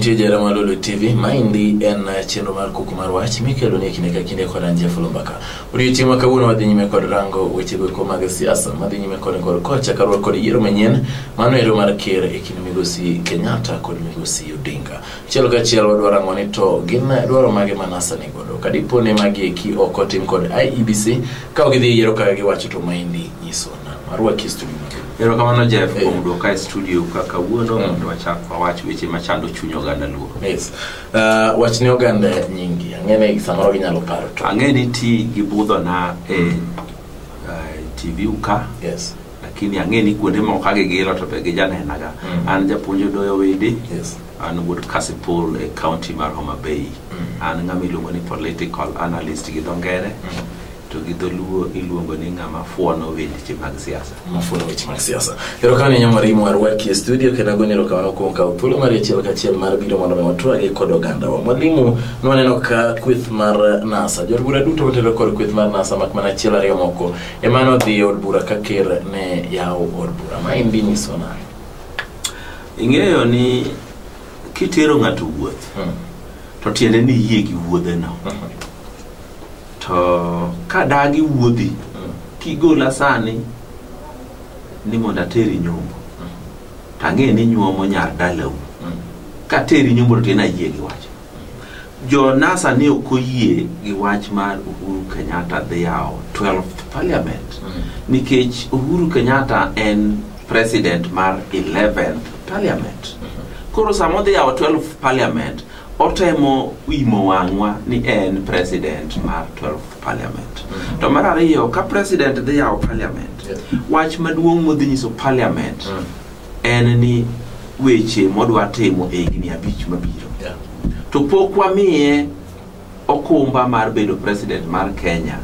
nitie jara mar Lolwe TV. Maendi en chenro mar kuku mar wach mikelo ni e kinde ka kinde kod an Jeff Lumbaka. Odiochieng' ma kawuono wadhi nyime kod rango weche goeko mag siasa madhi nyime kod kod kocha kaluwore kod yiero manyien mano ero mar ker e kind migosi Kenyatta kod migosi Odinga. Achiel kachiel wadwa rango ni to gin dwaro mage ma NASA ni godo. Kadipo ni magi eki ok otim kod IEBC ka ok gidhi e yiero kaka giwacho to maendi nyiso nang'o. Arwaki e studio. Erokamano Jeff kuom duoka e studio ka kawuono mondo wachak wawach weche machando chuny oganda Luo. Yes. Wach ne oganda nyingi. Ang'e ni samoro ginyalo paro to. Ang'e ni ti gi budhona e TV ka. Yes. Lakini ang'e ni kuonde moko ka gigilo to be gijanenaga. An japuonj Odoyo Wede. Yes. An wuod Kasipul e county mar Homa Bay. An ng'ama iluongo ni political analyst gi dho ngere. To gi dholuo iluongo ni ng'ama fuono weche mag siasa. Mafuono weche mag siasa. Erokamano ahinya mwalimu arwaki e studio kendo agoni erokamano kuom kawo thuolo mari achiel kachiel mar biro mondo mi watwagi kod ogandawa. Mwalimu, nwaneno ka kweth mar NASA, jood bura duto motelo kod kweth mar NASA mak mana achiel ariyo moko ema nodhi e od bura ka ker ne yawo od bura. Maendi nyiso nang'o? Ing'eyo ni kitero ng'ato wuoth to tiende ni iyie gi wuodheno. To ka dagi wuodhi, kigola sani ni mondo ateri nyombo, to ang'e ni nyuomo nyar dalau. Kateri nyombo to tiende ayie gi wach. Jo NASA ne ok oyie gi wach mar Uhuru Kenyatta dhi yawo 12th parliament nikech Uhuru Kenyatta en president mar 11th parliament. Koro sama odhi yawo 12th parliament, otemo imo wang'wa ni en president mar 12th parliament. To mar ariyo, ka president dhi yawo parliament, wach maduong' modhi nyiso parliament en ni weche modwa timo e higni 5 mabiro. To pok wamiye okumba mar bedo president mar Kenya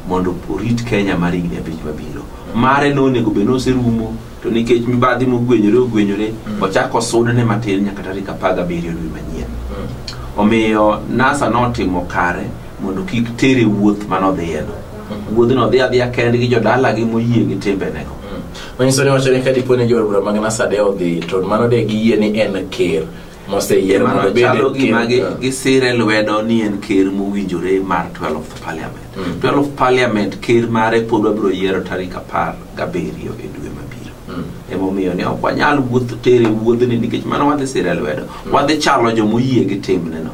mondo orit Kenya mar higni 5 mabiro. Mare nonego bed noserumo, to nikech mibadhi mogwenyore ogwenyore, ochako osudne matin nyaka tarik 17 dwe manyien. Omiyo NASA notimo kare mondo kik tere wuoth manodhiyeno. Wuodhno dhi adhiya kendgi jodalagi moyie gi timbenego. Manyiso ni wacho ni ka dipo ni jood bura mag NASA de odhi to mano de giyie ni en ker moseyier Mano mondo obed chalo ker. gima gisire lwedo ni en ker mowinjore mar 12th parliament. 12th parliament ker mare pod wabiro yiero tarik 17 e dwe mabiro. Emomiyo ne ok wanyal wuoth tere wuodhni nikech mano wadhi sire lwedo. Wadhi chalo jomoyie gi timneno.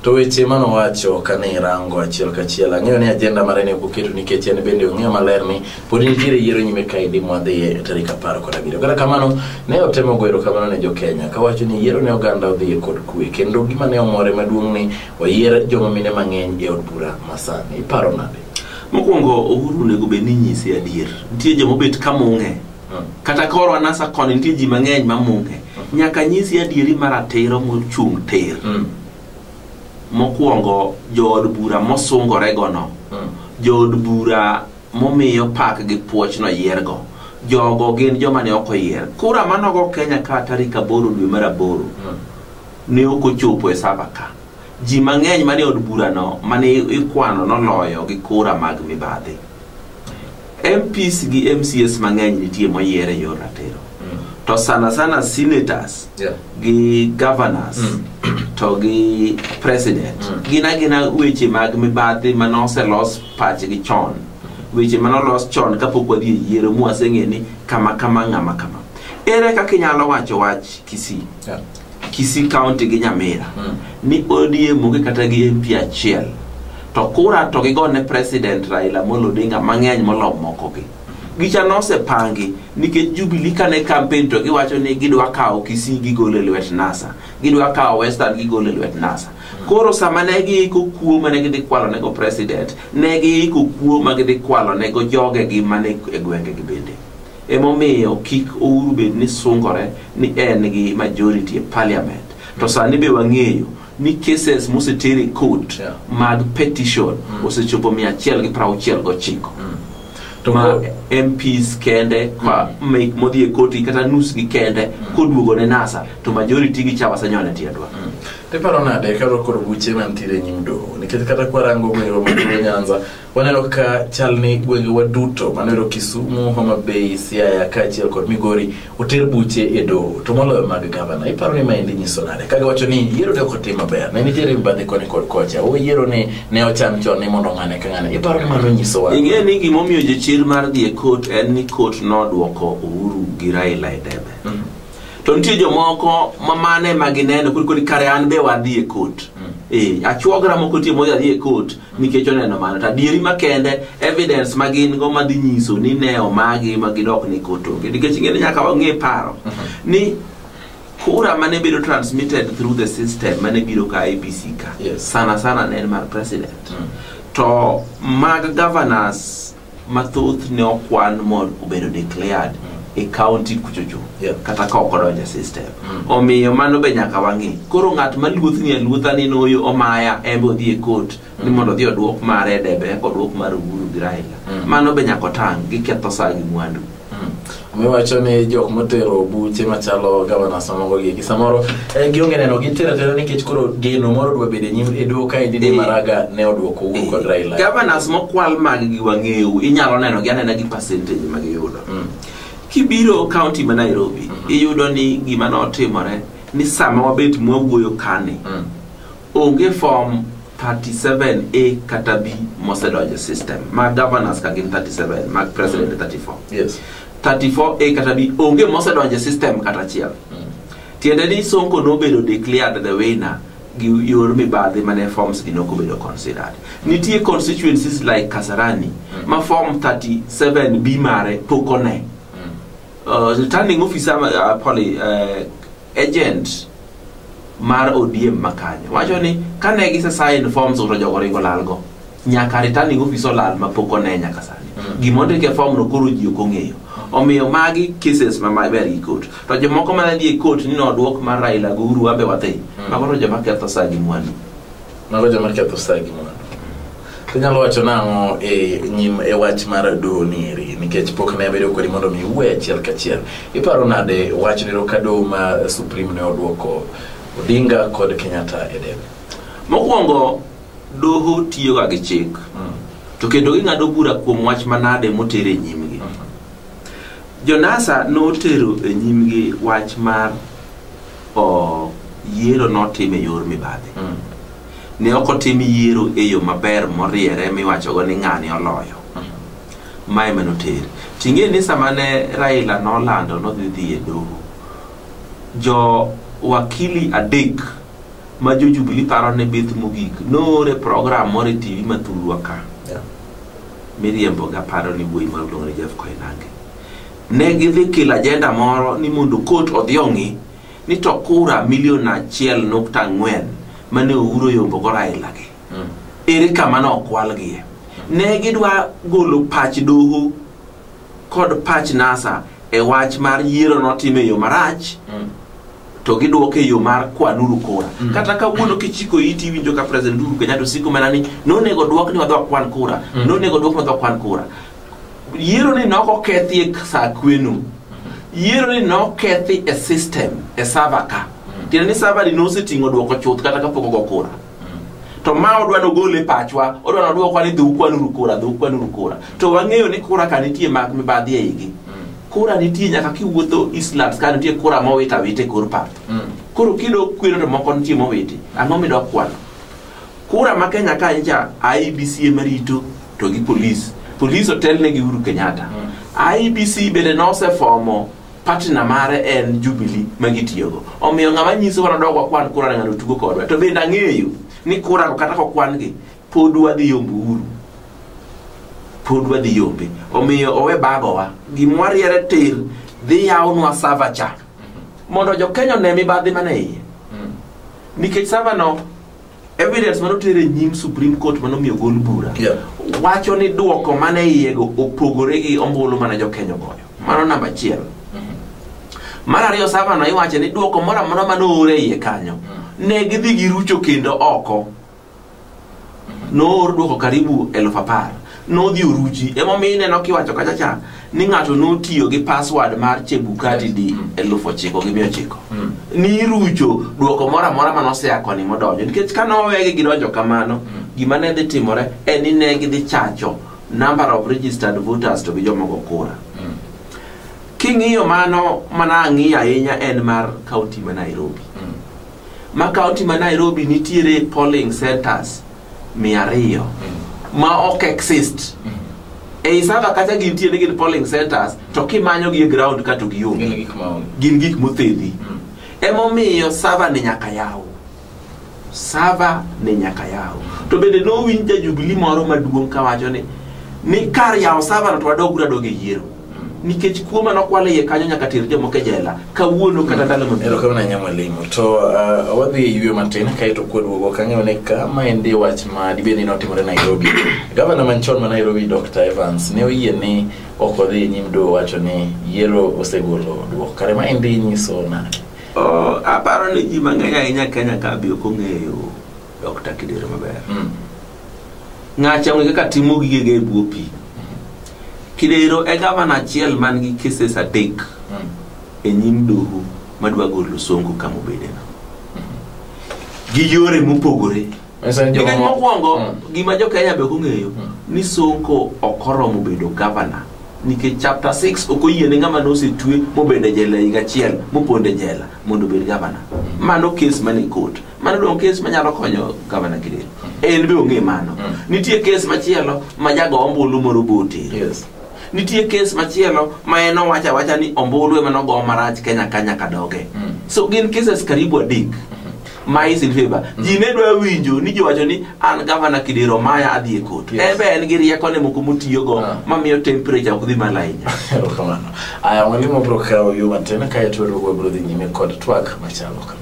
To weche manowacho kane irango achiel kachiel, ang'eyo ni agenda mare ne ok oketo nikech en bende ong'eyo maler ni pod nitiere yiero nyime kaendi mwadhiye tarik 17. Kata kamano, ne otemo goyo erokamano ne jo-Kenya kawacho ni yiero ne oganda odhiye kod kwe, kendo gima ne omore maduong' ni oyier joma mine mang'eny e od bura masani. Iparo nade? Mokwongo, Uhuru onego bed ni nyise adier. Nitie joma obet ka mung'e. Kata korwa NASA koni nitie ji mang'eny ma mung'e. Nyaka nyisi adieri maratiro mochung' tir. Mokwongo, jood bura mosungore gono. Jood bura momiyo pak gi puoch no yiergo. Jogo gin joma ne ok oyier. Kura manogo Kenya ka tarik 8 dwe mar 8 ne ok ochopo e saba ka. Ji mang'eny mane od burano mane ikwano noloyo gi kura mag mibadhi. MPs gi MCs mang'eny nitie moyier e yor ratiro. To sana sana senators gi governors to gi president gin agina weche mag mibadhi manoselos pachgi chon. Weche manolos chon kapok wadhi e yiero mwaseng'e ni kama kama ng'ama kama. Ere kaka inyalo wacho wach Kisii? Kisii County gi Nyamira ni ODM onge kata gi MP achiel. To kura to gigone President Raila Amolo Odinga mang'eny moloyo moko gi. Gicha nosepangi nikech Jubilee kane campaign to giwacho ni gidwa kawo Kisii gigolo e lwet NASA, gidwa kawo Western gigolo e lwet NASA. Koro sama ne giiko kuo mane gidhi kwalo nego president, ne giiko kuo ma gidhi kwalo nego jogegi mane e gwengegi bende. Emomiyo kik Uhuru bed ni sungore ni en gi majority e parliament. To sani be wang'eyo ni cases moseter e court mag petition osechopo 169. To Ma MPs kende kwa mek modhi e koti kata nus gi kende koduogo ne NASA to majority gi cha wasenyone tiendwa. Tiparo nade kaluwore kod buche mantiere e nyim doho? Nikech kata kwarango gwenge mag Luo Nyanza, waneno ka chal ni gwengewa duto mano ero Kisumu, Homa Bay, Siaya kaachiel kod Migori oter buche e doho to moloyo mag gavana. Iparo ni maendi nyiso nade? Ka giwacho ni yiero ne ok otim maber, ne nitiere mibadhi koni kod kocha, o yiero ni ne ochan chon ni mondo ng'ane ka ng'ane. Iparo ni mano nyisowa? Ing'e ni gimomiyo jochir mar dhi e kot en ni kot nodwoko Uhuru gi Raila e debe. To nitie jomoko ma mane ma gineno koro koni kare an be wadhi e kot. Achuogra moko nitie modhi adhi e kot nikech oneno mano. To adieri makende evidence ma gin go madhi nyiso ni ne omagi ma gidok ni kot onge. Nikech ing'e ni nyaka wang'e paro ni kura mane bedo transmitted through the system mane biro ka IEBC ka sana sana ne en mar president. To mag governors mathoth ne okwan mo obedo declared e county kuchocho kata ka ok odonjo e system. Omiyo mano be nyaka wang'i. Koro ng'at maluothni aluotha ni noyo omaya en be odhi e court ni mondo odhi oduok mare e debe eka oduok mar Uhuru gi Raila. Mano be nyaka otang' giketho sa gi mwandu. Miwacho ni jok motero buche machalo governors mamoko gi samoro gionge neno gitero atera nikech koro geno moro dwa bedo e nyim e doho kaendi ni Maraga ne oduoko Uhuru kod Raila. Governors mokwal mag gi wang'eyo inyalo neno gi anena gi percentage ma giyudo. Kibiro county ma Nairobi iyudo ni gima notimore ni sama wabet mwawuoyo kani onge form 37A kata B mosedonjo e system mag governors ka gin 37 mag president 34. 34A kata B onge mosedonjo e system kata achiel. Tiende ni Sonko nobedo declared the winner gi yor mibadhi mane forms gi nok obedo considered. Nitie constituencies like Kasarani ma form 37B mare pok one. Returning officer Polly, agent mar ODM makanyo wacho ni kane gise sign forms to jogo ringo lalgo nyaka returning officer olal ma pok one nyaka sani. Gima ondik e form no koro ji ok ong'eyo. Omiyo magi cases ma maber gi court. To jomoko mana dhi e court ni noduok mar Raila go Uhuru wambe wadhi. Mago to joma ketho sa gi mwandu. Mago joma ketho sa gi mwandu. Inyalo wacho nang'o e nyim e wach mar doho ni eri nikech pok ne abedo kodi mondo mi iwuoye achiel kachiel. Iparo nade wach nero ka doho ma Supreme ne oduoko Odinga kod Kenyatta e debe? Mokwongo doho tiyoga gi chik. To kendo ging'ado bura kuom wach manade moter e nyimgi. Jonasa notero e nyimgi wach mar yiero notim e yor mibadhi. Ne ok otim yiero e yo maber moriere miwachogo ni ng'ani oloyo. Mae manoter. Ting'e ni sama ne Raila nolando nodhi dhi e doho, jo wakili adek ma jo Jubilee paro ne bith mogik noore program moro e TV mathurwa ka. Miriembo ga paro ni wuoyi moro iluongo ni Jeff Koinange. Ne gidhi kelo agenda moro ni mondo kot odhi ong'i ni to kura milion 1.4 mane Uhuru oyombo go Raila gi. Ere kama nokwalgie? Ne gidwa golo pach doho kod pach NASA e wach mar yiero notim e yo marach to giduoke e yo mar kwanuru kura. Kata kawuono kichiko iti iwinjo ka President Uhuru Kenyatta osiko mana ni nonego duok ni wadhi wakwan kura, nonego duok ni wadhi wakwan kura. Yiero ni nok okethi e sa kweno. Yiero ni nokethi e system, e server ka. Tiende ni server ni noseting'o duoko chuth kata kapok ogo kura. To ma odwa nogol e pachwa, odwa nodwokwa ni dhi ukwanuru kura, dhi ukwanuru kura. To wang'eyo ni kura ka nitie mag mibadhi e igi. Kura nitie nyaka kiwuotho Eastlands ka nitie kura mowit awita e kor pap. Koro kidok kweno to moko nitie mowiti. Ang'o midok kwano? Kura ma Kenya ka nyicha IEBC ema rito to gi polis. Polis otelne gi Uhuru Kenyatta. IEBC bende nosefomo partner mare en Jubilee ma gitiyogo. Omiyo ng'ama nyisowa nodog wakwan kura ne ng'ano tugo kodwa. To bende ang'eyo ni kura go kata kokwan gi pod wadhi yombo Uhuru. Pod wadhi yombe. Omiyo owe bagowa. Gima wariere tir dhi yawnwa server cha. Mondo jo Kenya one mibadhi mane iye. Nikech server no evidence manoter e nyim Supreme Court manomiyo gol bura wacho ni duoko mane iye go opogore gi ombulu mane jo Kenya ogoyo. Mano namba achiel. Mar ariyo server no iwacho ni duoko moro amora mane oor e iye kanyo ne gidhi girucho kendo oko. Noor duoko karibu 10,000. Nodhi oruchi. Emomiyo ineno kiwacho kacha cha ni ng'ato notiyo gi password mar Chebukati di 9,900. Ni irucho duoko moro amora manosea koni modonjo. Nikech ka nowegi gidonjo kamano, gima ne dhi timore en ni ne gidhi chacho number of registered voters to gi joma ogo kura. King'iyo mano mana ang'iyo ahinya en mar kaunti ma Nairobi. Ma kaunti ma Nairobi nitiere polling centers 200 ma ok exist. Ei server kacha gintie ni gin polling centers to kimanyo gi e ground ka to gionge. Gin gik maonge. Gin gik mothedhi. Emomiyo server ni nyaka yaw. Server ni nyaka yaw. To bende nowinj ja Jubilee moro maduong' kawacho ni kar yawo server no to wadog adog e yiero. Nikech kuo manokwal e iye kanyo nyaka ter jomoko e jela kawuono kata ndalo mabiro. Erokamano ahinya mwalimu. To wadhi e yweyo matin kaeto kwaduogo kang'eyo ni ka maendi wach ma dibed ni notimore Nairobi. Gavana manchon ma Nairobi Dr. Evans ne oyie ni ok odhi e nyim doho wacho ni yiero osegolo duoko. Kare maendi nyiso nade? Aparo ni ji mang'eny ahinya Kenya ka be ok ong'eyo Dr. Kidero maber. Ng'acha ong'e kaka timo gigege e bwo pi. Kidero e gavana achiel man gi cases 3 e nyim doho madwa golo Sonko kama obedeno. Gi yore mopogore. Nikech mokwongo, gima jo Kenya be ok ong'eyo, ni Sonko ok oromo bedo gavana. Nikech chapter 6 ok oyie ne ng'ama nosetwe mobedo e jela higa achiel mopondo e jela mondo obed gavana. Mano case mane court. Mano dong case manyalo konyo gavana Kidero. En be ong'e mano. Nitie case machielo ma jago ombulu moro botero. Nitie case machielo ma en owacho awacha ni ombulu ema nogo marach Kenya ka nyaka doge. So gin cases karibu 3 ma is in favor. Ji ne dwa winjo ni jowacho ni an gavana Kidero maya adhi e court. En be en gi rieko ne moko motiyogo mamiyo temperature ok dhi malo ahinya. Erokamano. Aya, mwalimu biro kawo yo matin kaeto wabiro dhi nyime kod twak machalo kama.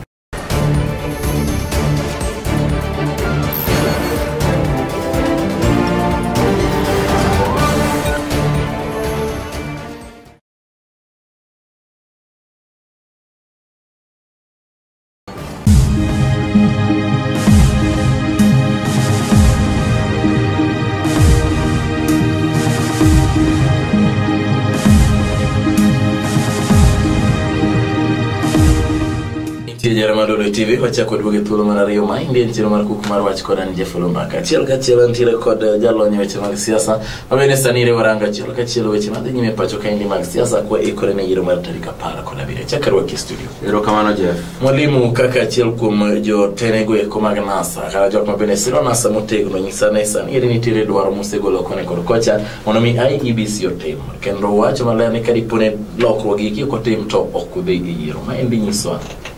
Jara TV wachako duogo e thuolo mar ariyo ma endi en chenro mar kuku mar wach kod an Jeff Olumbaka. Achiel kachiel antiere kod jalony e weche mag siasa mabende sani riwo rango achiel kachiel weche madhi nyime pacho kaendi mag siasa kwa ikore ne yiero mar tarik 17. Chak arwaki e studio. Erokamano Jeff. Mwalimu, kaka achiel kuom jotenego eko mag NASA kata jok mabende siro NASA motegno nyisa ni sani eri nitiere dwaro mosegolo koni kod kocha mondo mi IEBC otim kendo wacho maler ni kadipo ne lokruok gi ok otim to ok udhi e yiero. Maendi nyiso ang'o?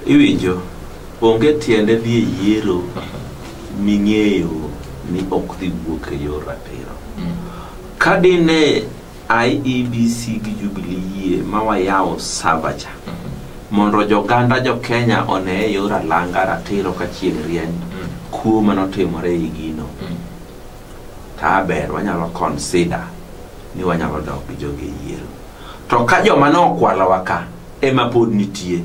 Iwinjo, onge tiende dhi e yiero ming'eyo ni ok dhi wuok e yor ratiro. Ka dine IEBC gi Jubilee yie ma wayawo server cha mondo joganda jo Kenya one e yor alanga ratiro ka chieng' rieny kuo manotimore e gino, ta ber wanyalo consider ni wanyalo dok gi jogi e yiero. To ka joma nokwalowa ka ema pod nitie,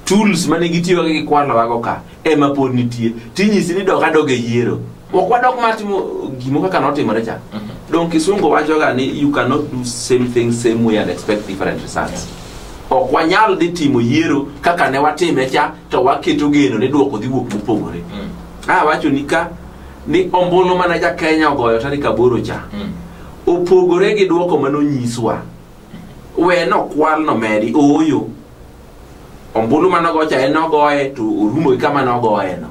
tools mane gitiyogo gi kwalowago ka ema pod nitie, tinyisi ni dok adog e yiero. Ok wadok mar timo gimo kaka notimore cha. Dong kisungu wachoga ni you cannot do same thing same way and expect different results. Ok wanyal dhi timo yiero kaka ne watime cha to waketo geno ni duoko dhi wuok mopogore. Awacho ni ka ni ombulu mane ja Kenya ogoyo tarik 8 cha opogore gi duoko manonyiswa. We nokwal nomedi ooyo. Ombulu manogocha en nogoye to orumo gi kama nogoye no.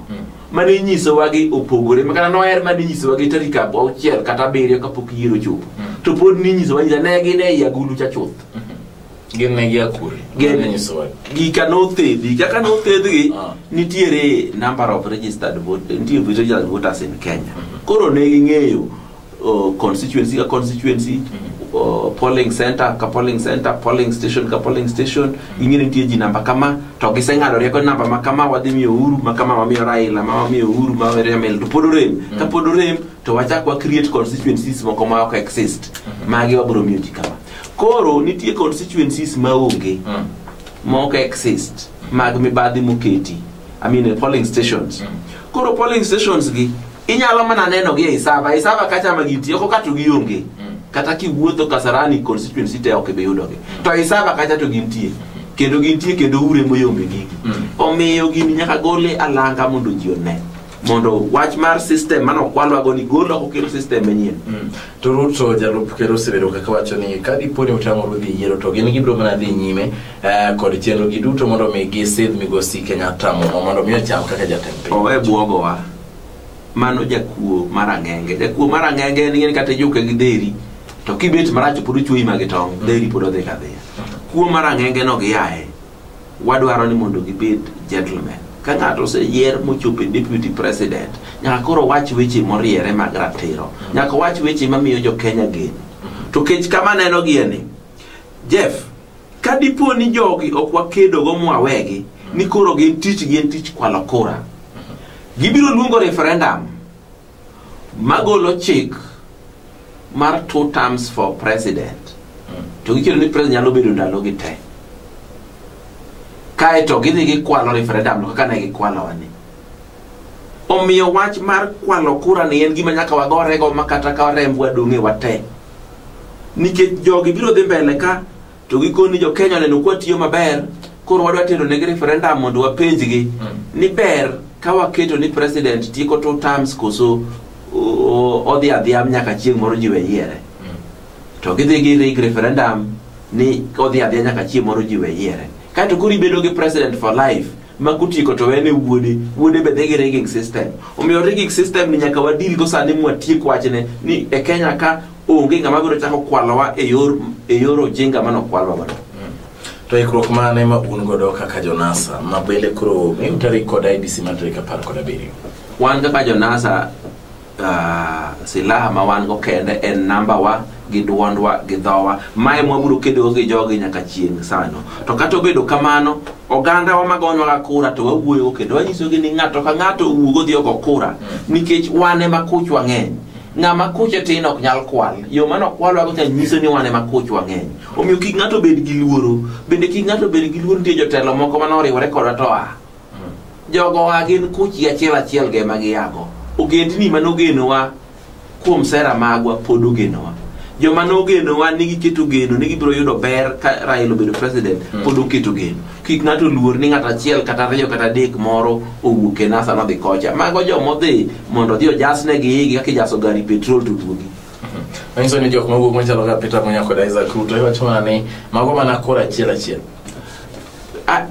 Mane inyisowa gi opogore, makata noher mane inyisowa gi tarik 6 kata 7 kapok yiero ochopo. To pod ninyisowa nyisa ne gin ei agulu cha chuth. Gin ne gia kure? Gin Mane inyisowa. Gika nothedhi, kaka nothedhgi nitiere number of registered voters, nitie registered voters in Kenya. Koro ne ging'eyo constituency ka constituency, polling center ka polling center, polling station ka polling station, ging'eyo ni nitie ji namba kama, to giseng'ado rieko namba ma kama wadhi miyo Uhuru, ma kama wamiyo Raila, ma wamiyo Uhuru, ma wamiyo Raila, to pod orem. Ka pod orem, to wachak wa create constituencies moko ma ok exist. Magi wabiro miyo ji kama. Koro nitie constituencies maonge, ma ok exist, mag mibadhi moketi. I mean, polling stations. Koro polling stations gi Inyalo mana neno gi e Isava, Isava kacha ma gintie, oko ka to gionge. Kata kiwuotho Kasarani constituency te ok ibi yudogi. To Isava kacha to gintie. Kendo gintie kendo ure moyombe gigi. Omiyo gini nyaka gole alanga mondo ji one. Mondo wach mar system mano kwalwago ni gol oko kel system manyien. To Ruto jalup ker osebedo kaka wacho ni ka dipo ni utamoru dhi yiero to gin gibiro mana dhi nyime kod chenro gi duto mondo mi gisidh migosi Kenyatta muma mondo mi ocham kaka jatend piny. Owe buogowa. Mano jakuo mar ang'enge. Jakuo mar ang'enge en ing'eni kata ijuke gi dheri to kibet marach pod ochwoyi ma gi tong', dheri pod odhi kadhiya. Kuo mar ang'enge no giaye. Wadwaro ni mondo gibed gentlemen. Ka ng'ato oseyier mochopo e deputy president, nyaka koro wach weche moriere mag ratiro. Nyaka wach weche mamiyo jo Kenya geno. To kech kama neno gie ni, Jeff, ka dipo ni jogi ok wakedogo mwawegi, ni koro gin tich gi en tich kwalo kura. Gibiro luongo referendum magolo chik mar 2 terms for president. To giketo ni president nyalo bedo ndalo gi te. Kae to gidhi gikwalo referendum no kaka ne gikwalowa ni. Omiyo wach mar kwalo kura ni en gima nyaka wagorego ma kata ka rembwa dong' e wate. Nikech jogi biro dhi mbele ka to gikoni jo Kenya oneno kwa tiyo maber, koro wadwa tero negi referendum mondo wapenjgi ni ber ka waketo ni president tieko 2 terms koso odhi adhiya nyaka chieng' moro ji we yiere. To gidhi gi rig referendum ni odhi adhiya nyaka chieng' moro ji we yiere. Kaeto koro ibedo gi president for life ma kotieko to wene wuode, wuode be dhi gi rigging system. Omiyo rigging system ni nyaka wadil go sani mwatiek wachne ni e Kenya ka onge ng'ama biro chako kwalowa e yor ojinga manokwalwa godo. To ikruok mane ma un godo kaka jonasa ma bende koro miu tarik kod IEBC mar tarik 17? Wan kaka jonasa, silaha ma wan go kende en namba wa gi duondwa gi dhowa. Mae mwabiro kedogo gi jogi nyaka chieng' sano. To kata obedo kamano, oganda wa magonwa ga kura to wawuoyogo kendo wanyisogi ni ng'ato ka ng'ato owuog odhi ogo kura nikech wan ema kuchwa ng'eny. Ng'ama kuche tin ok nyal kwal. Yo mane okwalwago cha nyiso ni wan ema kuchwa ng'eny. Omiyo kik ng'ato bed gi luoro. Bende kik ng'ato bed gi luoro nitie jotelo moko mane oriwore kodwa to a. Jogo a gin kuchgi achiel achiel ge ma giago. Ogendni manogenowa kuom sera magwa pod ogenowa. Joma nogenowa ni giketo geno ni gibiro yudo ber ka Raila obedo president pod oketo geno. Kik ng'ato luor ni ng'ato achiel kata ariyo kata adek moro owuok e NASA nodhi kocha. Mago jomodhi mondo odhi ojasnegi igi kaka ijaso gari petrol to duogi. Manyiso ni jok mawuok machalo kaka Peter Munya kod Isaac Ruto iwacho mana ni mago mana kura achiel achiel.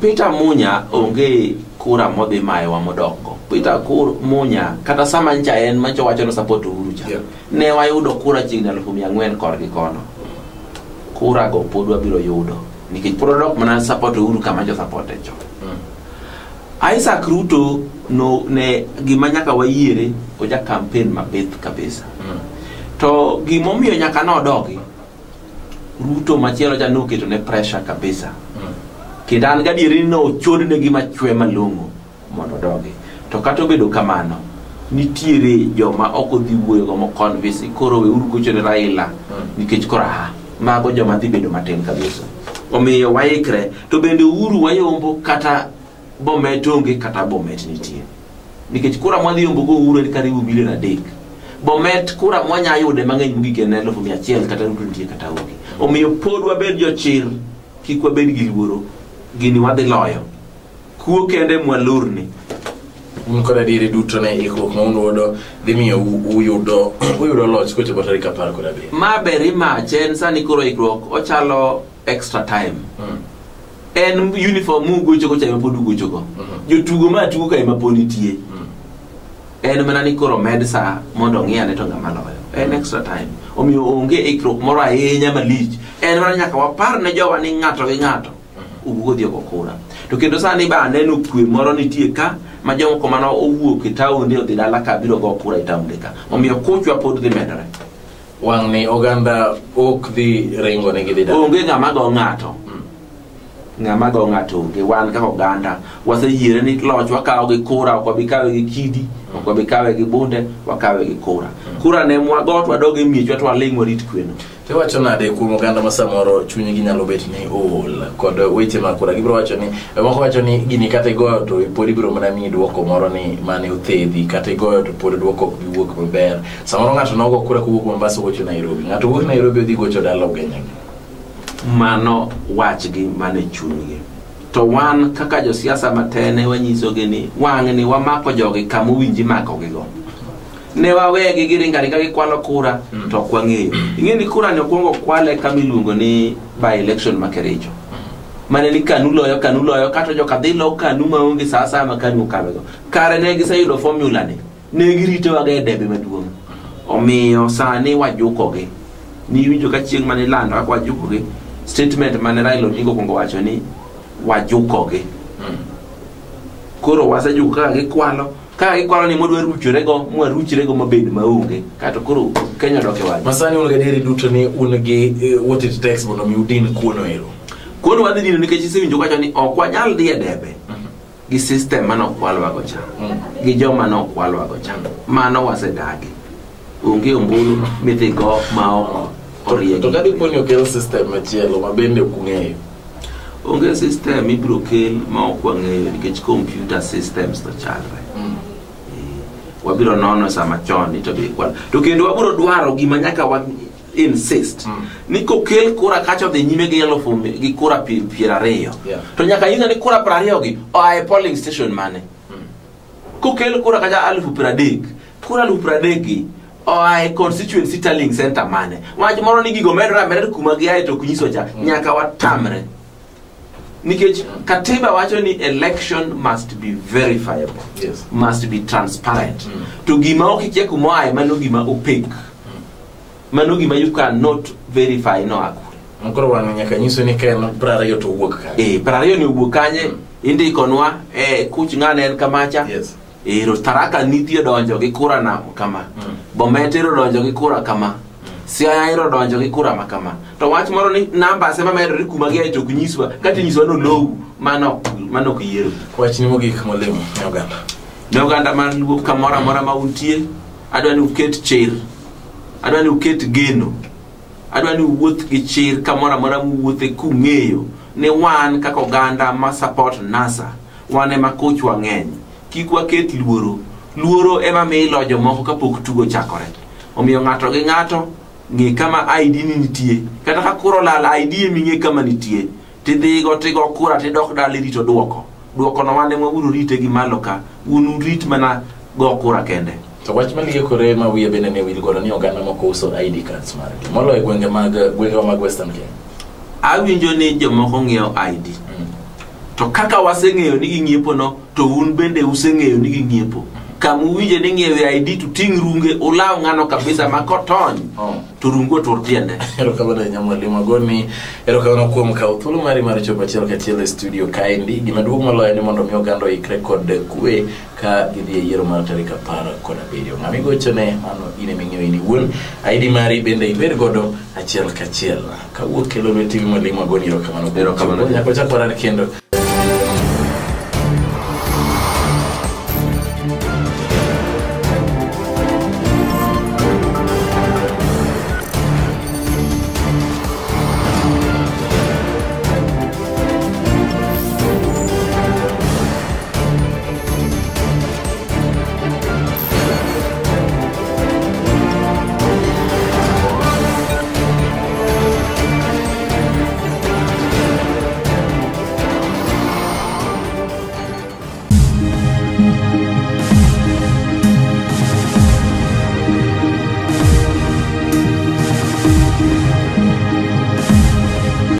Peter Munya onge kura modhi mayowa modokgo. Peter Munya kata sama ncha en mancho wacho no support Uhuru cha. Ne wayudo kura chiegni 4,000 korgi kono. Kura go pod wabiro yudo nikech pod wadok mana support Uhuru kama jo support e cho. Isaac Ruto no ne gima nyaka wayiere oja campaign mabith kabisa. To gimomiyo nyaka nodogi Ruto machielo cha noketo ne pressure kabisa. Kendo an gadieri ni nochodne gima chwe malong'o mondo odogi. To kata obedo kamano, nitiere joma ok odhi wuoyogo mo convince koro weuru gocho ne Raila nikech koro aha, mago joma dhi bedo matin kabisa. Omiyo waikre, to bende Uhuru wayombo kata Bomet onge kata Bomet nitie. Nikech kura mwadhi yombo go Uhuru en karibu milion 3. Bomet kura mwanya yude mang'eny mogik en 100,000 kata Ruto nitie kata onge. Omiyo pod wabed jochir, kik wabed gi luoro, gini wadhi loyo. Kuo kende mwalorni. Un kod adieri duto ne ikruok ma un godo dhi miyo uyudo loch kochopo tarik 17. Ma very much en sani koro ikruok ochalo extra time. En uniform mugochogo cha ema pod ugochogo. Jotugo ma tugo ka ema pod nitie. En mana ni koro med sa mondo ong'i ane to ng'ama loyo. En extra time. Omiyo onge ikruok moro ahinya malich. En mana nyaka wapar ne jowa ni ng'ato gi ng'ato owuog odhi ogo kura. To kendo sani ba aneno kwe moro nitie ka ma jomoko mane owuok e taonde odhi dala ka biro go kura e taonde ka. Omiyo kuchwa pod dhi medore. Wang' ni oganda ok dhi ringo ne gidhi dala. Onge ng'ama go ng'ato. Ng'ama go ng'ato onge. Wan kaka oganda waseyiere ni loch wakawo gi kura, ok wabi kawe gi kidi, ok wabi kawe gi bunde, wakawe gi kura. Kura ne mwago to wadog e miechwa to waling' warit kweno. Tiwacho nade kuom oganda ma samoro chunygi nyalo bet ni ool kod weche mag kura? Gibiro wacho ni moko wacho ni gini kata igoyo to pod ibiro mana miyi duoko moro ni mane othedhi, kata igoyo to pod duoko ok bi wuok maber. Samoro ng'ato nogo kura kowuok Mombasa ogocho Nairobi, ng'ato wuok Nairobi odhi gocho dala Ugenya. Mano wachgi mane chunygi. To wan kaka josiasa matene wanyisogi ni wang'ni wamako jogi kama owinji makogigo. Ne wawegi giringo aringa gikwalo kura to ok wang'eyo. Ing'e ni kura ni okwongo kwale kama iluongo ni by election ma Kericho. Mane ni KANU loyo, KANU loyo, kato joka dhi lo KANU maonge sa asaya ma KANU okalogo. Kare ne giseyudo formula ni, ne giritowaga e debe maduong'. Omiyo sani wajukogi. Niwinjo ka chieng' mane ilando kaka wajukogi, statement mane Raila Odinga okwongo wacho ni wajukogi. Koro wasejuko kaka gikwalo, kaka gikwalo ni modwa ruchorego, mwaruchrego mabed maonge. Kato koro Kenya odok e wang'e. Masani un gadieri duto ni un gi what it takes mondo mi udin kuono ero. Kuono wadhi dino nikech isewinjo kawacho ni ok wanyal dhi e debe gi system mane okwalwago cha, gi joma ne okwalwago cha. Mano wasedagi. Onge ombulu midhi go ma ok oriegi. To ka dipo ni okel system machielo ma bende ok ung'eyo. Onge system ibiro kel ma ok wang'eyo nikech computer systems to chalre. Wabiro nono sama chon ni to be ikwalo. To kendo wabiro dwaro gima nyaka wa insist ni kokel kura kacha odhi nyime gi elufu gi kura 20. To nyaka nyisa ni kura 20 gi oa e polling station mane. Kokel kura kacha 30,000, kura 30,000 gi oa e constituency tallying center mane. Wach moro ni gigo medore ameda kuma giae to ok nyiso cha. Nyaka watamre. Nikech katiba wacho ni election must be verifiable. Must be transparent. To gima ok ikia kuma oae mano gima opaque. Mano gima you cannot verify no akure. Koro wang' nyaka nyiso ni ka en 20 to owuok kanye. 20 ni owuok kanye, indikonwa kuch ng'ane en kamacha. Ero Tharaka Nithi odonjo gi kura na kama. Bomet ero odonjo gi kura kama. Siaya ero odonjo gi kura ma kama. To wach moro ni numbers ema medore kuma giae to ok nyiswa, kata inyiswa ni olowu, mano ok yiero. Wachni mogik mwalimu ne oganda. Ne oganda mar Luo kamoro amora ma untie, adwa ni uket chir, adwa ni uket geno, adwa ni uwuoth gi chir kamoro amora muwuothe kung'eyo ni wan kaka oganda ma support NASA, wan ema kochwa ng'eny. Kik waket luoro. Luoro ema miyo ilo jomoko kapok tugo ochakore. Omiyo ng'ato gi ng'ato ng'e kama ID ni nitie. Kata ka kura olal, ID ema ing'e kama nitie. Tidhigo, tigo kura, tidok dala irito duoko. Duoko no wan ema wabiro rite gi malo ka. Un urit mana go kura kende. To wach maliekore ma wiye bende ne wil godo ni oganda moko uso ID cards margi. Moloyo e gwengewa mag Western Kenya. Awinjo ni jomoko ng'iewo ID. To kaka waseng'eyo ni ging'iepo no, to un bende useng'eyo ni ging'iepo. Kama uwinje ni ng'iewo ID to ting' runge, ulaw ng'ano kabisa ma kotony, to rungu otur tiende. Erokamano ahinya mwalimu Agoni. Erokamano kuom kawo thuolo mari mar chopo achiel kachiel e studio kaendi. Gima duong' moloyo ni mondo mi oganda oikre kod kwe ka gidhi e yiero mar tarik 17. Ng'ama igochone mano in ema ing'eyo in iwuon. ID mari bende ibed godo achiel kachiel. Kawuok e Lolwe TV mwalimu Agoni, erokamano. Erokamano. Nyaka wachak warar kendo.